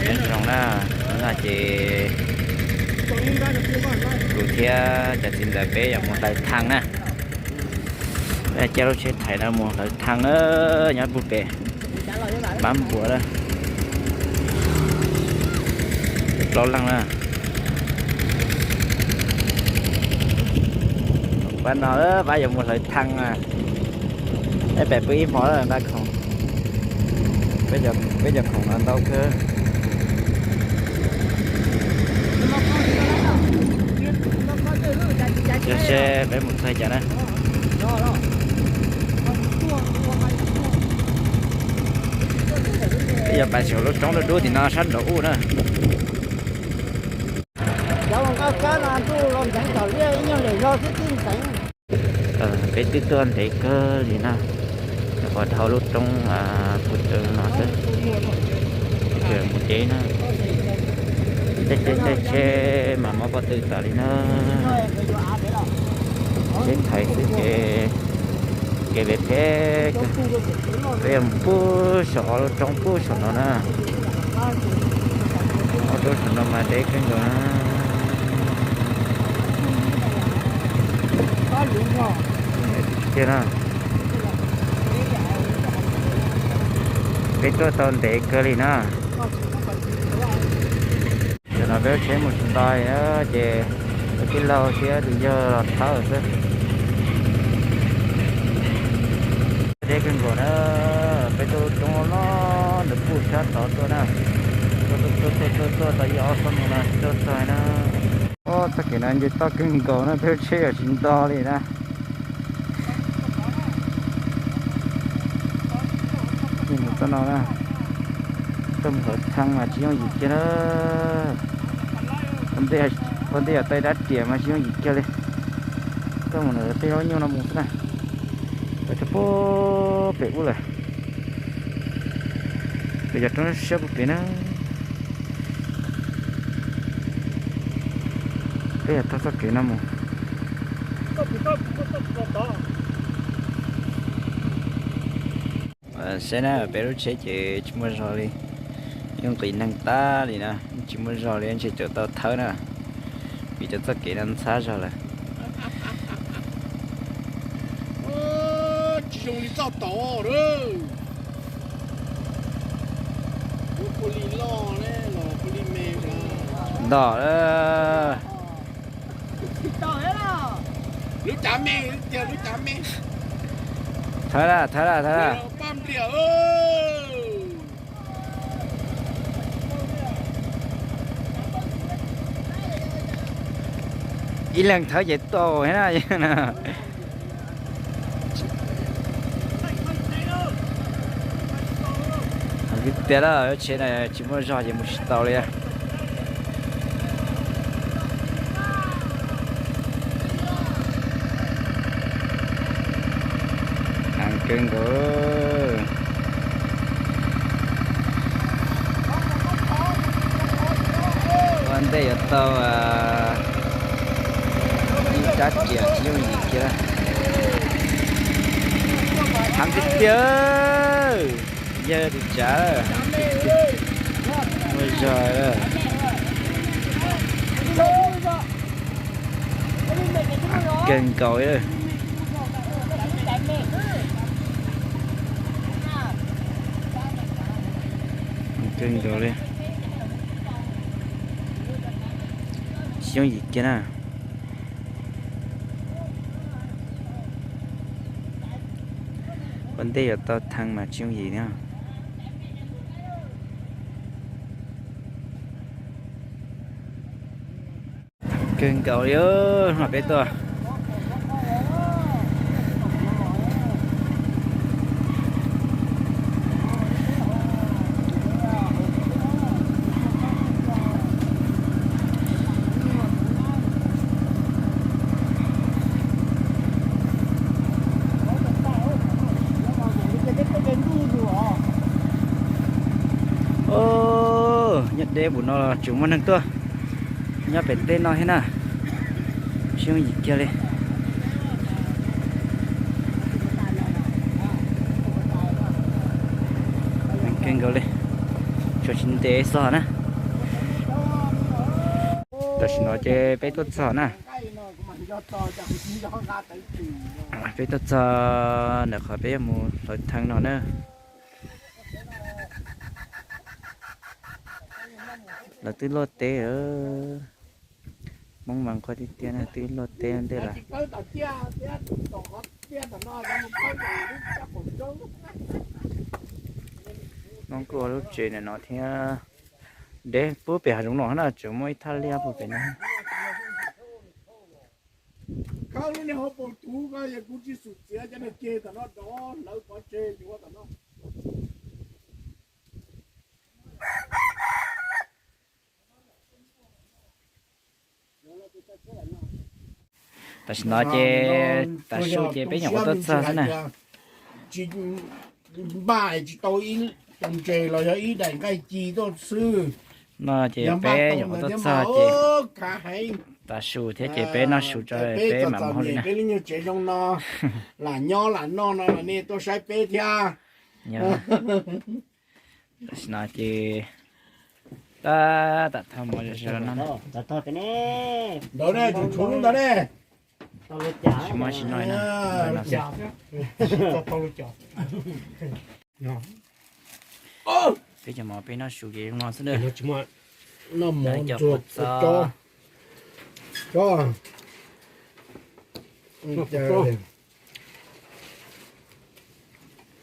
Nyob zoo na, hnub no ces kuv thiab cov txiv ntawd peb yuav mus hlawv thaj na. Peb caij lub tsheb thaiv no mus hlawv thaj na, nyob puag pem Pab Npuas na. Plaub leeg na. Pab no pab yuav mus hlawv thaj na. Peb pem pw ib hmo na, nqa khoom. Peb cov khoom no ntau kawg. Cov seb peb mus txog cas na. Peb yuav pais saum lub roob dub dub tim no sab nraum ub na. Peb twb tuaj ntev kawg li na, nyuam qhuav dhau lub roob puag ta no xwb, mus deb na. Tej tsheb mas mob pob tw tas li na, tsheb thaiv xwb ces kev phem phem kawg. Peb yuav mus puag saum ob lub roob puag saum no na. Ob lub roob saum no mas deb kawg nkaus na. Tiag na, peb tuaj tau ntev kawg li na. Tam no peb lub tsheb mus tsis nto li na, ces tus tij laug thiab tus yawg los thawb xwb. Deb kawg nkaus na, peb tuaj lub roob loj ntawm puag sab tod tuaj na, tuaj tuaj tuaj tuaj tau ib ob xuab moos no tsis tau txog na. Txoj kev no nce toj kawg nkaus na, peb lub tsheb yuav tsis nto li na. Mus txoj no na, tuaj mus hlawv thaj mas tsis yooj yim kiag na. Ua ntej yog tau dab riam mas tsis yooj yim kiag li. Tuaj mus ntawm tej zaub nyuj no mus xwb na. Peb tuaj puag pem ub lawm. Peb cov roob siab puag pem na. Peb yuav taug txoj kev no mus. Saib na, peb lub tsheb ces tsis muaj zog li, yeej nqis neeg tag li na, tsis muaj zog li, ntshe cov tau thawb na, vim cov txoj kev no ntxhab zog lawm. Tsis zoo li txoj tod. Ntom lawm. Lub cav me, lub cav me. Thawb lawm, thawb lawm, thawb lawm. Ib leeg thawb ces tau thiab na. Tiag lawm, lub tsheb no tsis muaj zog ces mus tsis tau li. Heev kawg nkaus. Ua ntej yuav tau ib rab riam tsis yooj yim kiag. Heev tiag tiag. Yawg tus tsav, muaj zog. Kawg nkaus li. Kawg nkaus li. Tsis yooj yim kiag na. Ua ntej yuav tau thaj mas tsis yooj yim na. Kawg nkaus li, hnub no peb tuaj. Nyob deb npaum no los tseem muaj neeg tuaj nyob pem tej no thiab na. Tsis yooj yim kiag li. Kawg nkaus li. Tshuav tsis ntev xwb na. Tam sim no ces peb tuaj txog na. Peb tuaj txog ntawm qhov peb yuav mus hlawv thaj no na. Lawv twb luaj teb, Hmoob mas nquag tiag tiag na, twb luaj teb ntej lawm. Hmoob kuj ua lub tsev ntawm no thiab. Deb puag pem hav zoov no na, tseem muaj ib thaj liaj puag pem no. Khawb lub niag hauv paus tuv ko, yog kuv tsis xum txiav cov niag ceg tom no dov hlawv pov tseg yuav tom no. Tam sim no ces tav su ces peb nyuam qhuav tuaj txog xwb na. Npaj tsis tau ib tus ntses los yog ib daim nqaij ci tuaj xwb. No ces peb nyuam qhuav tuaj txog ces tav su thiab ces peb noj su tso peb mam mus hauj lwm na. Peb lub nyuag tsev zoo no, lam nyob lam noj no los nej tuaj saib peb thiab. Tam sim no ces tab tam thauj mov zom zaws no. Ntawd ne, tsum tsum ntawd ne. Tsis muaj sim no na. Peb cov mov peb noj su ces zoo no xwb na. Noj mov cov puas txob, tsob,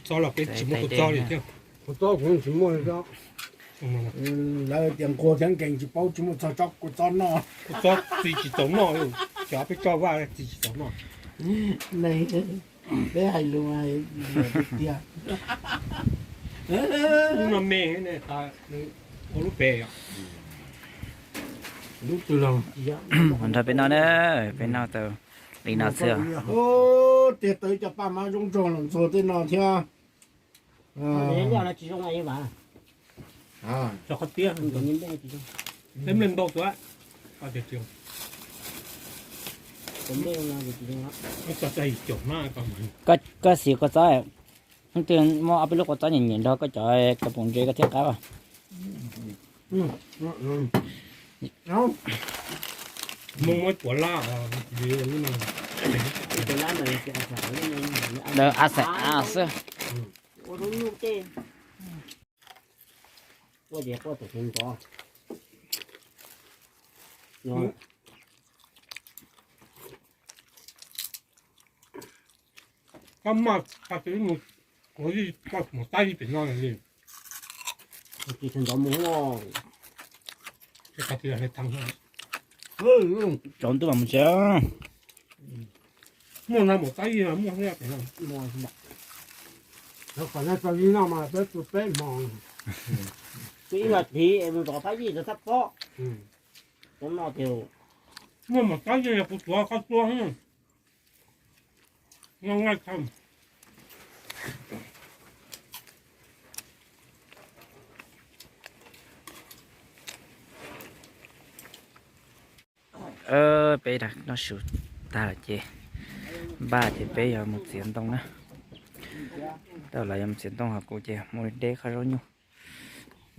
tsob los peb tsis muaj kua txob li thiab. Kua txob kuv tsis muaj li. Lawv tias nquag thiab nkees tsis paub tsis muaj txog tsob kua txob noj. Kua txob txiv tsis txaus noj, cov peb tsob vaj txiv tsis txaus noj. Peb hais lus tiag. Lub no me, ua lub pem. Nrog peb noj na, peb noj tau li no xwb. Tiag tawv cov paj mab zoo nraug los ntxuag tej no thiab. Koj xis kua txob, hnub twg muaj ob peb lub kua txob nyiam nyiam nrog koj cov kaus poom ntses koj thiaj qab. Daws a xaim av xwb. Koj maj, koj mus tab yij pem no li. Tsaus ntuj mas mus tsev. Muaj no mus tab yij muaj. Lawv kom nej tau yij noj mas peb tu peb hmos. Tus ib los thiv es mus rov tab yij rov sab pob. Muaj mas tab yij kuv tuav koj tuaj. Peb noj su tag lawm ces npaj ces peb yuav mus txiav ntoo na. Tau lawv yuav mus txiav ntoo, ho kuv ces mus deb qhov zaub nyuj.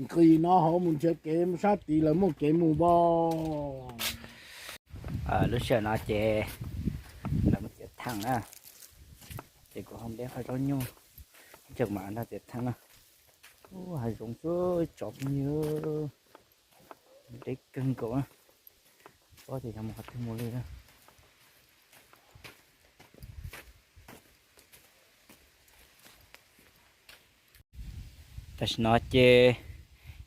Nqis no hauv mus nrhiav kev mus sab tid, lawv muaj kev mus npog. Lub sij hawm no ces lawv mus txiav thaaj na, ces kuv ho deb qhov zaub nyuj, ib tsam mam nrog txiav thaaj na. Hav zoov xwb tsoom phooj ywg, deb kawg nkaus na. Tsis paub tias yuav mus qhov twg mus li na. Tam sim no ces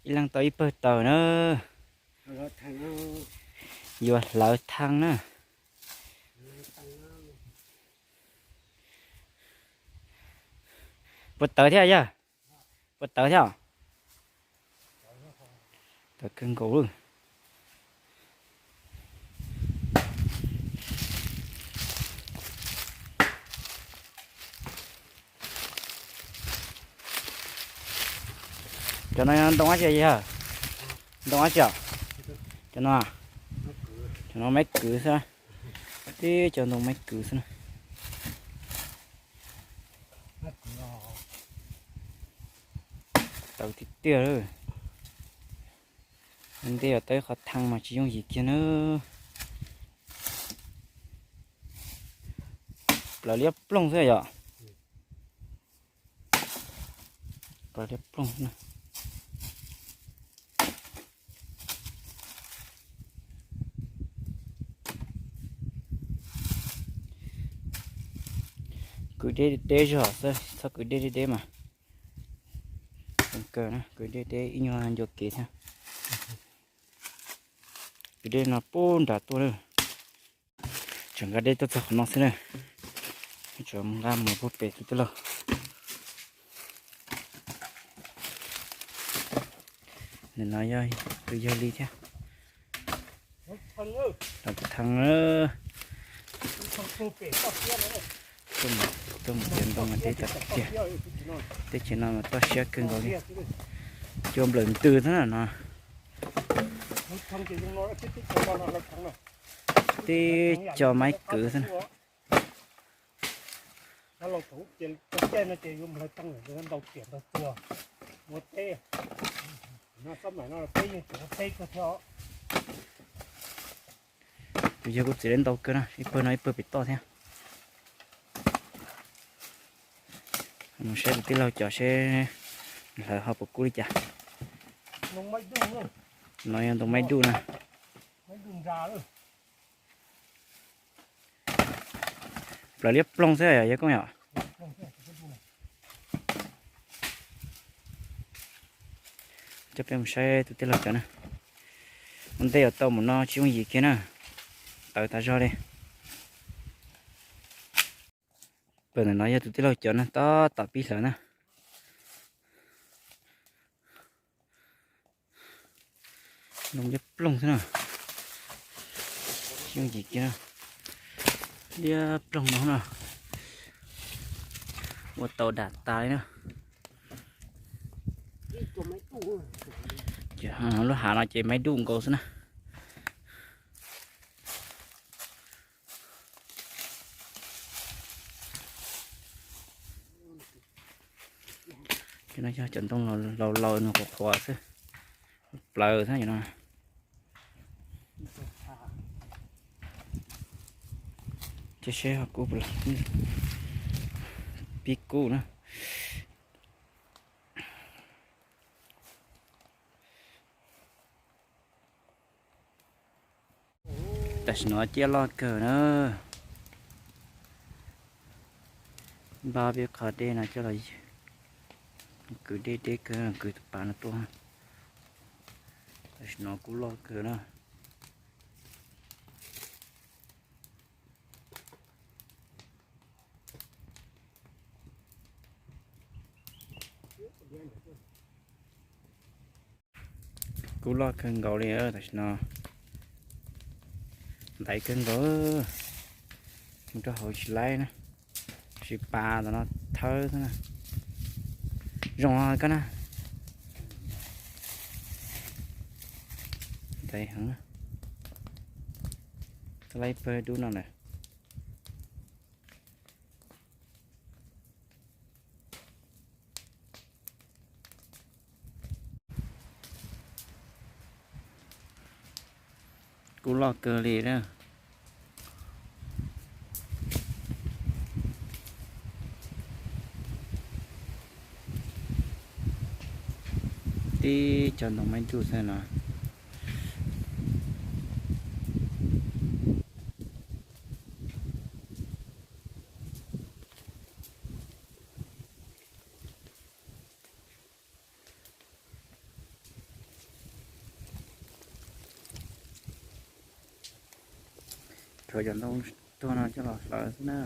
ib leeg tau ib pawg taws na, yuav hlawv thaaj na. Puas tawv thiab yawg? Puas tawv thiab? Tawv kawg nkaus li. Cov no ntoo dab tsi yawg? Ntoo dab tsi os? Cov no, cov no maiv kwv xwb, tib cov ntoo maiv kwv xwb na. Tawv tiag tiag li. Ntej yuav tau ib qhov thaj mas tsis yooj yim kiag na. Plaws liab ploog xwb yom. Plaws liab ploog na. Kwv deb deb zog xwb, txhob kwv deb deb deb mas zoo kawg na, kwv deb deb ib nyuag ncua kev thiab. Kwv deb no pub nram tuaj na. Tseem nqa deb tuaj txog qhov no xwb na. Tseem nqa mus puag pem tus tij laug. Nim no yog tus yawg li thiab. Los thee, tuaj mus tiav ntoo mas teb teb chaws no mas toj siab kawg nkaus li. Cua nplawm ntws xwb na no. Tib co maib kwv xwb na. Tus yawg kuj txiav deb ntau kawg na, ib pawg no ib pawg pem toj thiab. Mus saib tus tij laug cov seb hlawv ho puas kub li cas. No yog ntoo maib duj na. Plaws liab ploog xwb yog koob yom. Coj peb mus saib tus tij laug cov na. Ua ntej yuav tau mus no tsis yooj yim kiag na. Tawv tas zog li. Pawg ntawm no yog tus tij laug cov na, tab tom pib hlawv na. Ntoo liab ploog xwb na. Tsis yooj yim kiag na. Liab ploog no na. Ua tau dam tas li na. Lub hav no ces maib duj nkaus xwb na. Cov no yog cov ntoo laus laus nws qhuav qhuav xwb, plaws xwb no. Ces seb ho kub, pib kub na. Tam sim no ciaj loj kawg na. Npaj peb qho dej no coj los ywg. Kwv deb deb kawg, kwv tus pas no tuaj. Tam sim no kub loj kawg na. Kub loj kawg nkaus li tam sim no. Ntaiv kawg nkaus. Mus rau hauv tsis laib na. Tsis pas ntawm no thawb xwb na. Zoo koj na. Ntaiv heev. Laib pawg dub no na. Kub loj kawg li na. Tib co ntoo maib duj xwb no. Rhuav cov ntoo tuag no coj los hlawv xwb na.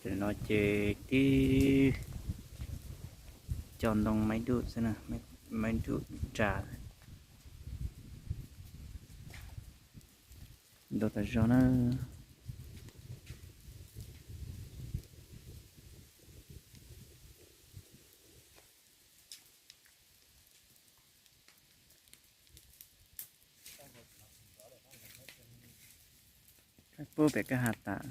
Cov no ces tib co ntoo maib duj xwb na, maib duj ras. Ntau tas zog na. Pub pem kwj ha tas.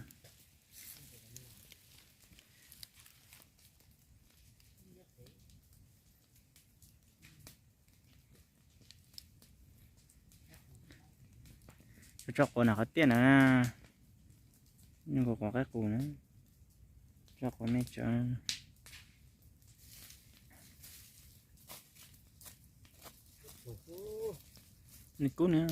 Tso quav na qhov tiaj na. Nws quav qaib qus na. Tso quav me tso. Nws kub na.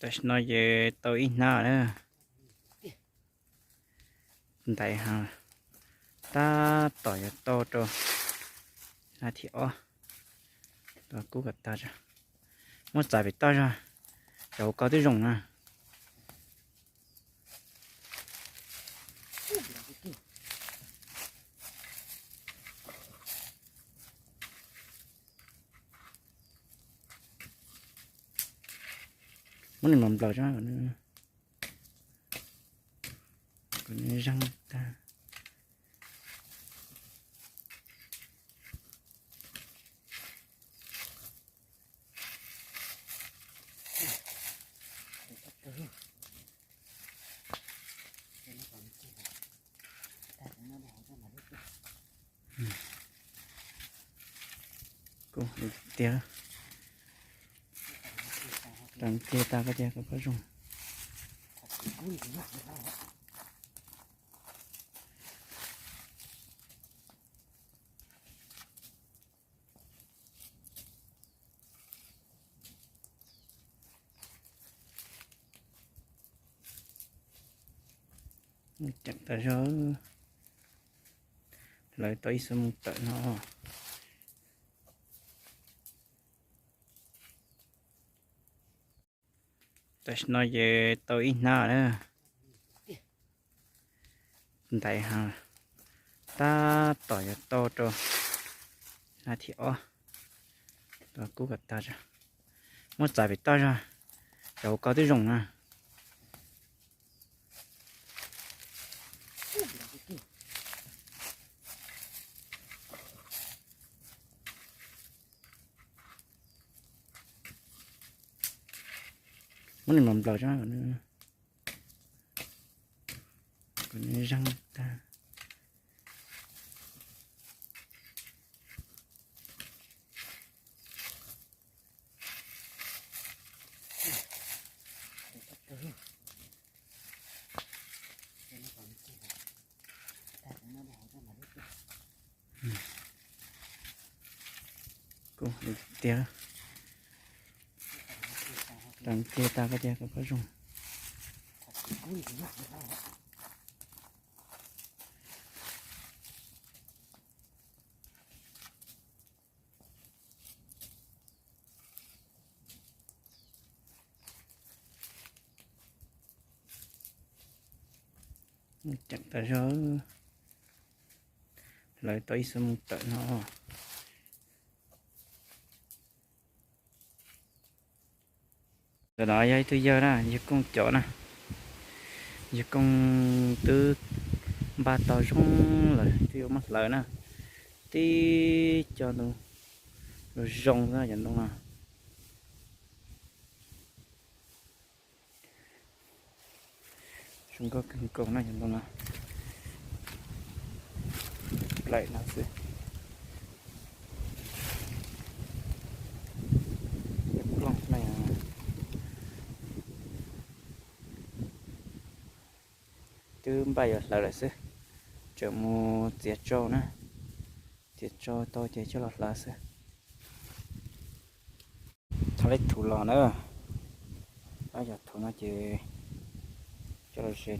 Tam sim no ces tau ib hnab na. Ntais ha, tab tom yuav tau rau hnab thib ob. Kub kom tag, muab txav pem toj zog, cov hauv ko twb zoo na. Muab nws mos nplaws tso, kom nws zeeg tag. Kuj tiag. Tag kiag tag koj tiag, koj pab zoo. Ceem tas zog, lawv tau ib xuab moos tawm no. Tam sim no ces tau ib hnab na. Ntais ha, tab tom yuav tau rau hnab thib ob. Kub kom tag, muab txav pem toj zog, cov hauv ko twb zoo na. Muab nws mos nplaws tso, kom nws zeeg tag. Kuj tiag. Tag kiag tag koj tiag, koj pab zoo. Ceem tas zog, lawv tau ib xuab moos tawm no. Ntawm no yog ib tug yawg na, yawg Kooj cov na. Yawg Kooj twb npaj tau zoo lawm, twb yuav muab hlawv na. Tib co ntoo zoo zoo xwb cov ntoo no. Zoo nkauj kawg nkaus na cov ntoo no. Plaim no xwb. Cov plooj no twb npaj yuav hlawv lawm xwb, tseem mus txiav tsau na, txiav tsau tau ces coj los hlawv xwb. Thov leb thuv los na, pab yog thuv no ces coj los ze,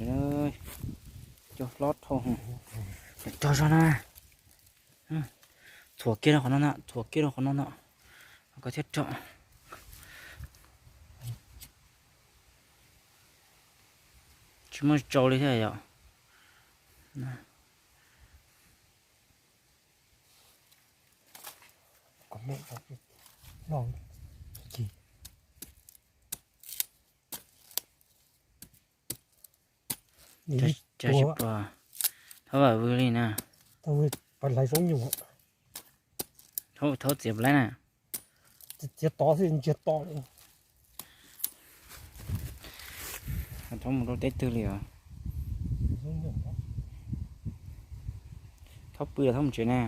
coj hlob dhau, cog zog na. Thuav kiag rau qhov no na, thuav kiag rau qhov no no, koj thiaj rau. Tsis muaj tsau li thiab yom. Tsis pom, thaub vam vwg li na. Thaub txiav laib na. Thaub mus rau teb twg li os? Thaub pw los thaub mus tsev na.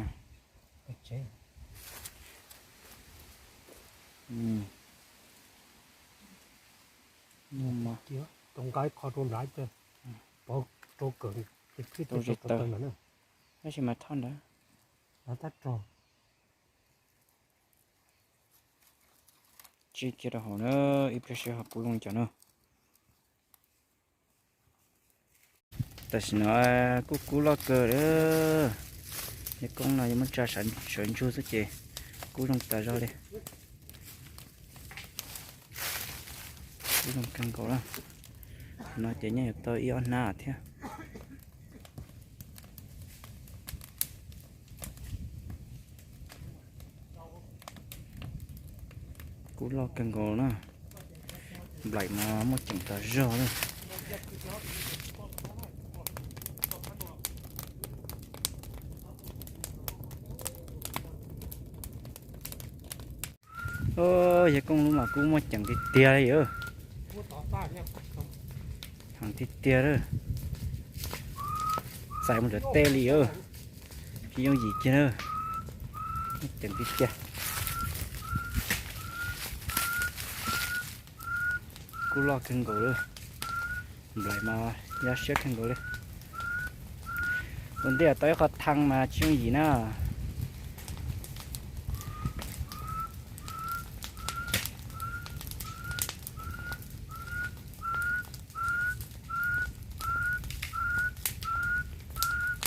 Tab sis mas thoj ntawd, tsib kiag rau hauv na, ib pliag seb ho puv zoo li cas na. Tam sim no kuj kub loj kawg li. Yawg Koob no yuav muab tsa sawv ntsug xwb ces kub zoo tas zog li. Kub zoo kawg nkaus na. No ces nyob yuav tau ib ob hnab thiab. Kub loj kawg nkaus na. Nplaim mas muaj ceem tas zog na. Yawg Koob lub mas kub muaj ceem tiag tiag li. Heev tiag tiag lawm. Txais mus ntawm tej li, tsis yooj yim kiag na. Ceev tiag tiag. Kub loj kawg nkaus li. Nplaim mas yaj siab kawg nkaus li. Ua ntej tau ib qho thaj mas tsis yooj yim na.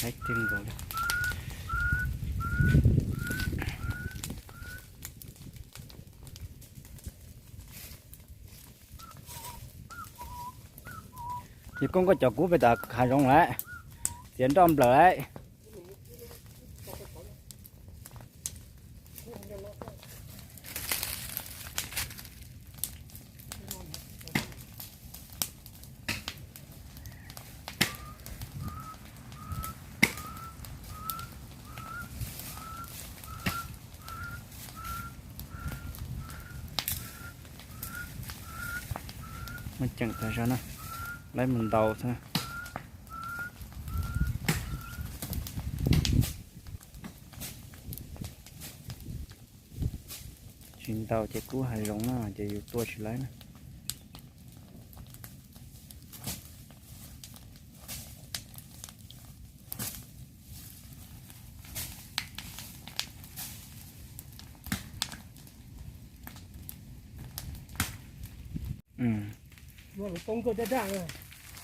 Heev kawg nkaus li. Ces koj, koj cov kub pem tom hav zoov lawm, txiav nroj nplawm lawm. Muaj ceem tas zog na, lawv mus ntaus xwb. Tsis ntaus ces kub hav zoov na ces yus tua tsis laib na.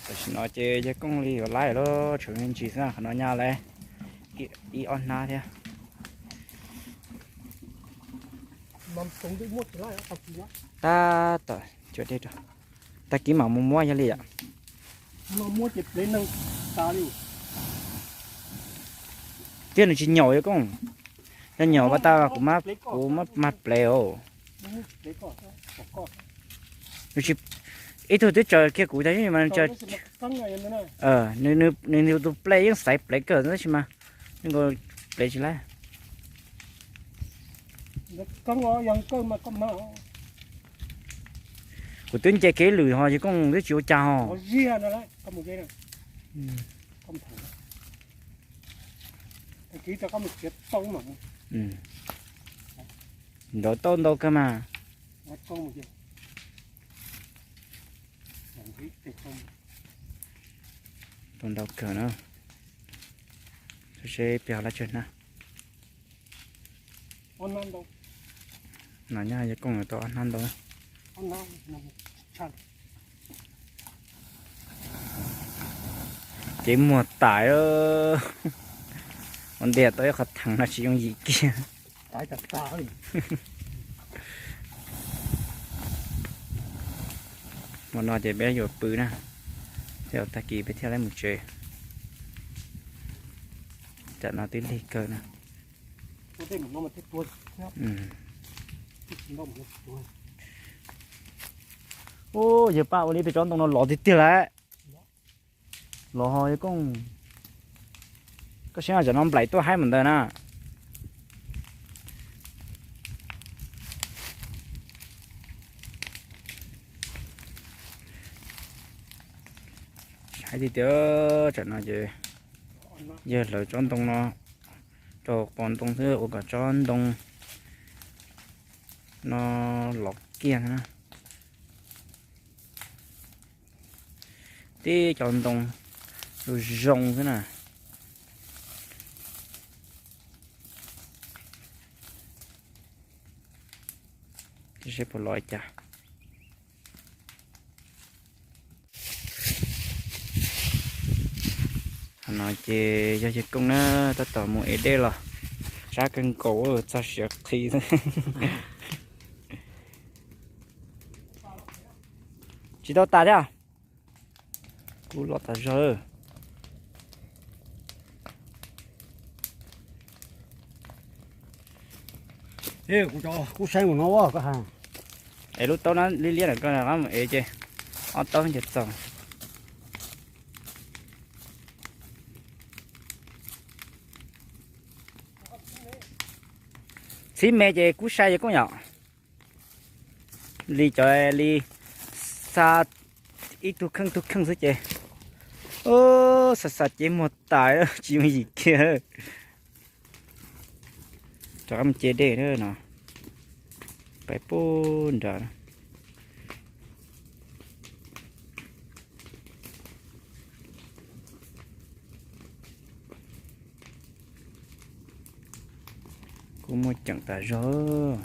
Tam sim no ces yawg Koob li yuav laib lawm, tshuav me ntsis xwb, qhov no nyaj lawm ib ob hnab thiab. Tab tom cuam dej rau, tag kis mam mus muab yog li yom. Tiag nws tsis nyaum yawg Koob, yog nyaum pas tas kuv, kuv mag plev os. Ib tug twb tsaws kiag kuv tas mas, nws tus plev yeej xaiv plev kawg tab sis mas nkaus plev tsis laib. Kuv twb nce kiag ib lwm ho yawg Koob twb tsis ua cas ho. Nrov tau ntau kawg mas. Tau ntau kawg na. Seb peb ho laib tsawg hnab. No nyob yawg Koob tau ob hnab ntau. Ces muag tas, ua ntej tau ib qho theev no tsis yooj yim kiag. Hmo no ces peb yuav pw na, Tag kis peb thiaj li mus tsev. Tam no twb lig kawg na. Ub, yawg Paj, ua li peb tsob ntoo no lov tiag tiag lawm. Los ho yawg Kooj, koj saib tam no nplaim tuaj haib mus ntawd na. Haib tiag tiag, tam no ces yawg hlawv tsob ntoo no rau qos ntoo xwb ua kom tsob ntoo no lov kiag na. Tib cov ntoo zoo zoo xwb na. Seb puas lov cas. Qhov no ces yog yawg Kooj na, tab tom mus ev dej los sab kawg nkaus, txog siav qhi. Tsis tau tas thiab. Kub los tas zog. Kub saib mus no koj ha. Es lub taub no liab liab na, koj rov qab mus ev ces ob taub ces txaus. Txhib me ces kub sai yawg Kooj yom. Li cov li xa ib tug kheej tug kheej xwb ces, xa xa ces muag tas tsis muaj yim kiag. Rov qab mus ce dej no, pais puag nrad. Kuj muaj ceem tas zog.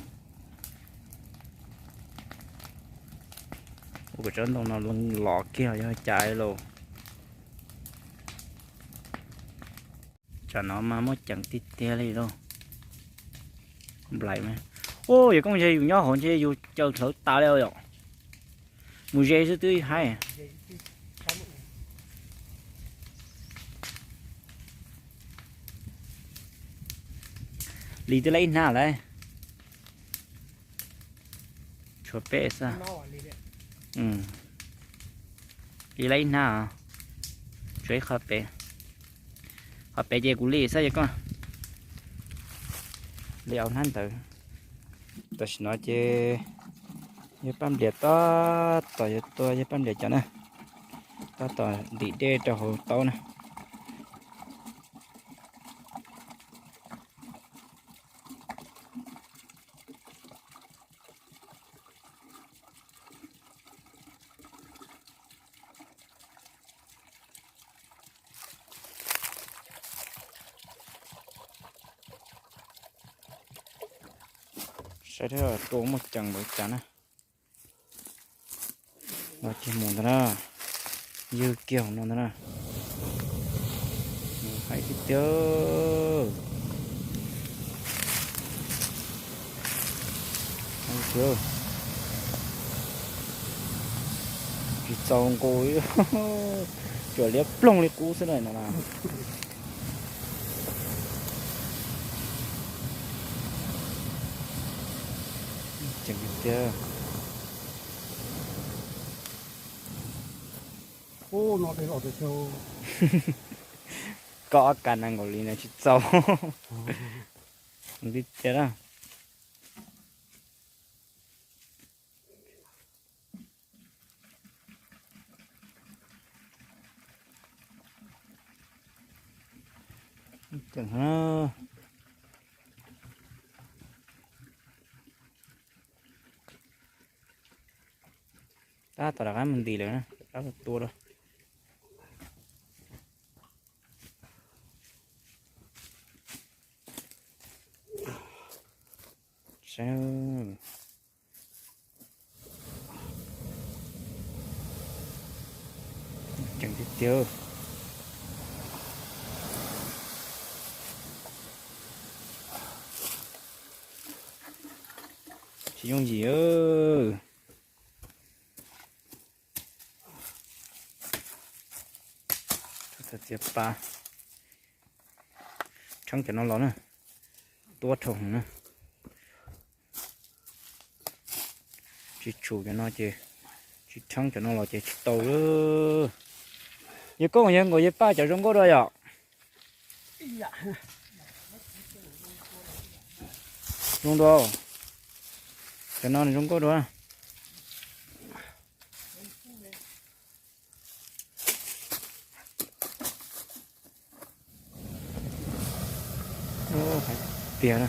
Ua kom tsob ntoo no lov kiag yog cas lauj. Tsam no mas muaj ceem tiag tiag li lauj. Nplaim mas, ua yog Kooj, yog yus nyob hauv ntshe yus caws dlhawv tas li yom. Mus ze xwb twb haib. Li twb lab ib hnab lawm. Tshuav peb xwb. Li lab ib hnab, tshuav ib qho pem. Qhov pem ces kuv li xwb yog Kooj. Li au hnab ntawd. Tam sim no ces yawg Paj Nplias tab tom yuav tua yawg Paj Nplias cov na, tab tom ntim dej rau hauv taub na. Saib thiab tua muaj ceem npaum cas na. Los kiag mus ntag na. Ywg kiag hauv no ntag na. Mus haib tiag tiag. Tsis txaus nqus, tsuas liab ploog li qub xwb na no na. Ceem tiag tiag. Koj ob kas nees nkaum li no tsis txaus. Tiag tiag na. Tab tom rov qab mus nti lawm na, rov qab tua lawm. Ceem tiag tiag. Tsis yooj yim. Txiav pa, tshee cov no los na, tuab dhau na. Tsis tshum cov no ces, tsis tshee cov no los ces tsis tau lawm. Yawg Koob, yawg Nkaus, yawg Paj, cov zoo nkauj dua yom? Zoo dua, cov no zoo nkauj dua. Tiag na.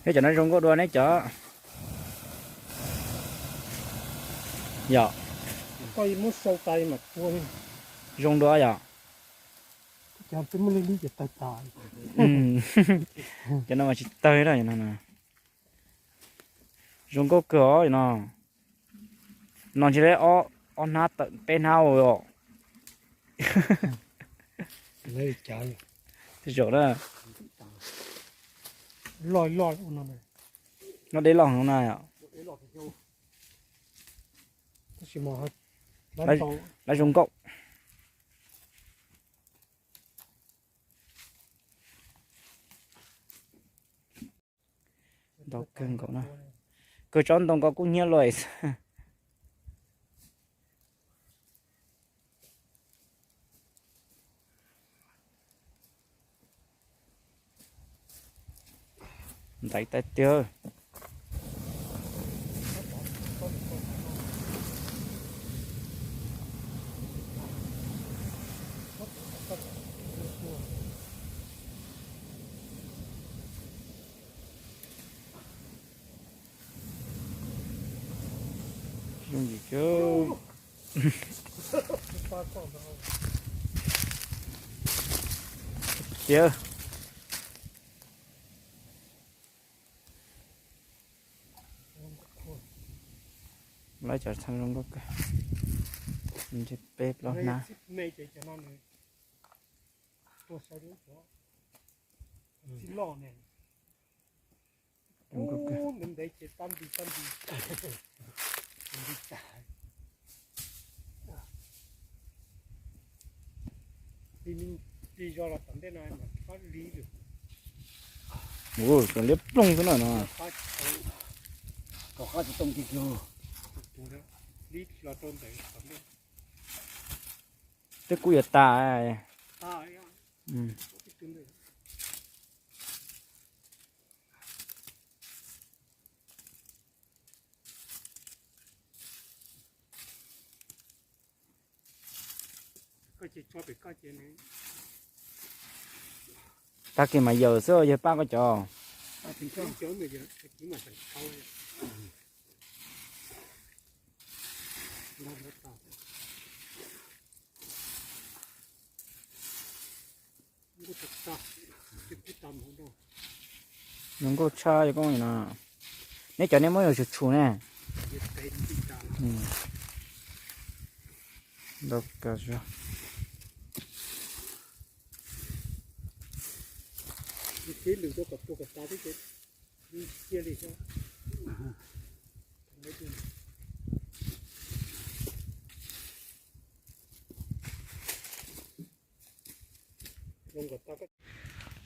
Neb cov no zoo nkauj dua neb cov. Yog, zoo dua yom? Cov no mas tsis tawg li no. Zoo nkauj kawg os no. No ntshe ob, ob hnab tawm peb hnab ua os. Tej zaum na. No deb loj heev na yom. Lawv zoo nkauj. Ntau kawg nkaus na. Kawg tsob ntoo ko kuj hnyiab luaj. Ntaiv tiag tiag. Zoo yim tiag. Lawv cov txheeb zoo nkauj kawg. Ntshe peb plaub hnab. Ua, tseem liab ploog xwb na no. Twb kuj yuav tas. Tag kis mas yawm xwb yawg Paj koj cov. Zoo nkauj tshaj yawg Koob no. Neb cov neb muab yus tshum tshum ne. Ntau kawg.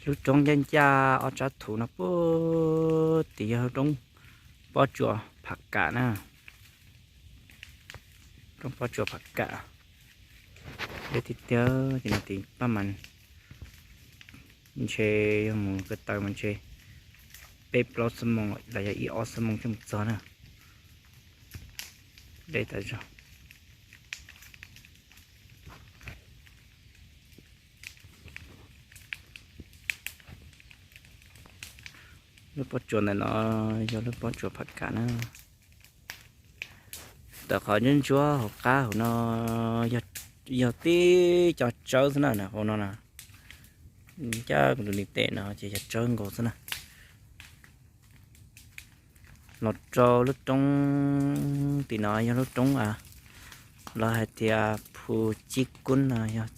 Lub roob ncaj ncaj ob tsab thuv no puag tim yog lub roob pob tsuas Phav Kam na. Roob pob tsuas Phav Kam. Deb tiag tiag ces no tim Paj Mas ntshe yog mus ko taw mas ntshe peb plaub xuab moos los yog ib ob xuab moos thiaj mus txog na. Deb tas zog. Lub pob tsuas ntawm no yog lub pob tsuas Phav Kam na. Tawm qhov ntsuab ntsuab hauv qab hauv no yog tib co tsawb xwb na, hauv no na. Ncaj kuv tus ntiv tes no ces yog tsawb nkaus xwb na. Los rau lub roob tim no yog lub roob a, los hais tias Phu Cib Kub no yog,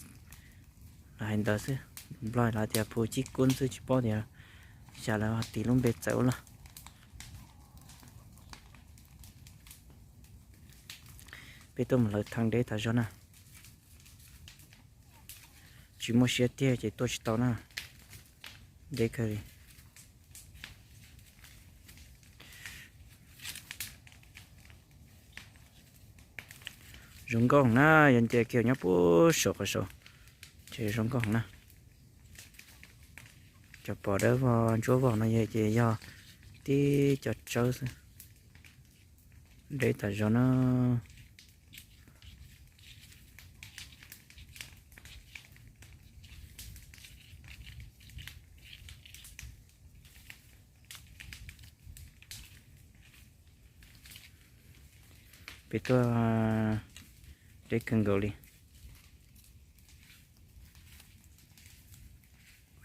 los hais ntawd xwb. Nplog lawv tias phu cib kub xwb tsis paub tias xyov lawv ho tis lub npe txawv ua luaj. Peb tuaj mus lawv thaj deb tas zog na. Tsis muaj siab tiag ces tuaj tsis tau na. Deb kawg li. Zoo nkauj na, yog nce kiag nyob puag saum qhov saud ces zoo nkauj na. Cov pos dawb vog ntsuab vog no ces yog tib co tsawb xwb. Deb tas zog na. Peb tuaj deb kawg nkaus li.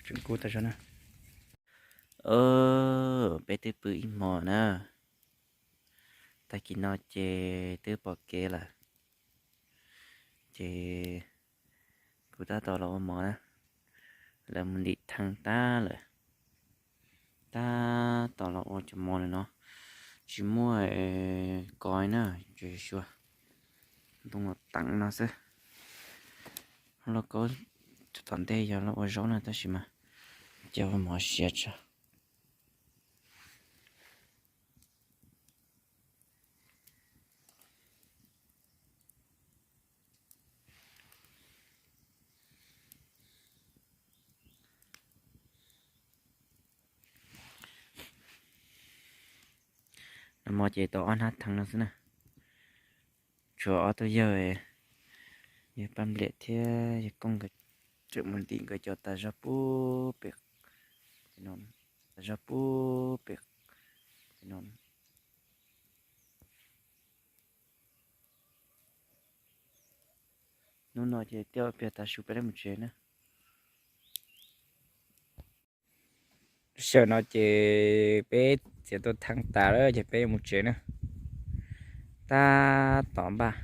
Tseem kub tas zog na. Peb twb pw ib hmo na. Tag kis no ces twb pom kev lawm. Ces kuv tab tom los ua mov na. Lawv mus ntim thaj tag lawm. Tab tom los ua cov mov lawm no. Tsis muaj kos na, tsuas xyuas ntoo los teev no xwb. Lauj kaub tom ntej yog los ua zaub na tab sis mas coj ua mov siav tso. Nag hmo ces tau ob hnab theev no xwb na. Tshuav ob tug yawg, yawg Paj Npliam thiab yawg Koob nkawd tseem mus ntim nkawd cov tas zog pub pem, tas zog pub pem. Hnub no ces tiaj ua piag tav su peb mus tsev na. Sawm no ces peb txiav tuaj theev tas lawm ces peb yuav mus tsev na. Tab tom npaj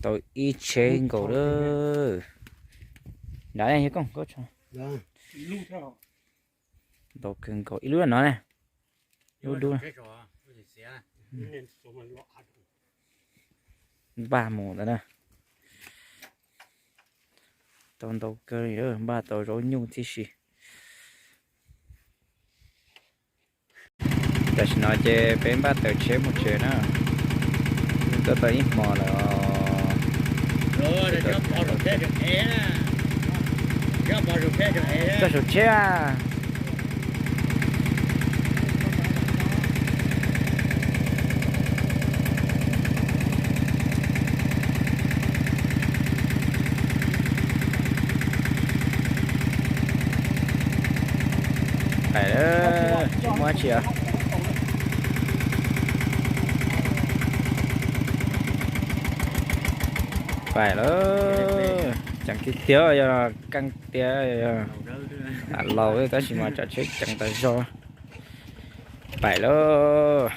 tau ib tsheb nkaus lawm. Nrad yog koj, ntau kawg nkaus ib lub no ne. Lub dub. Npaj mus ntawd na. Tau ntau kawg li, npaj tau zaub nyuj tib si. Tam sim no ces peb npaj taws tsheb mus tsev na. Twb tuaj tau ib hmo lawm. Koj saum tsheb a. Pais lawm, tsis muaj tsi os. Pais lawm, ceev tiag tiag, yog keej tiag, laus tab sis mas tsav tsheb ceev tas zog. Pais lawm.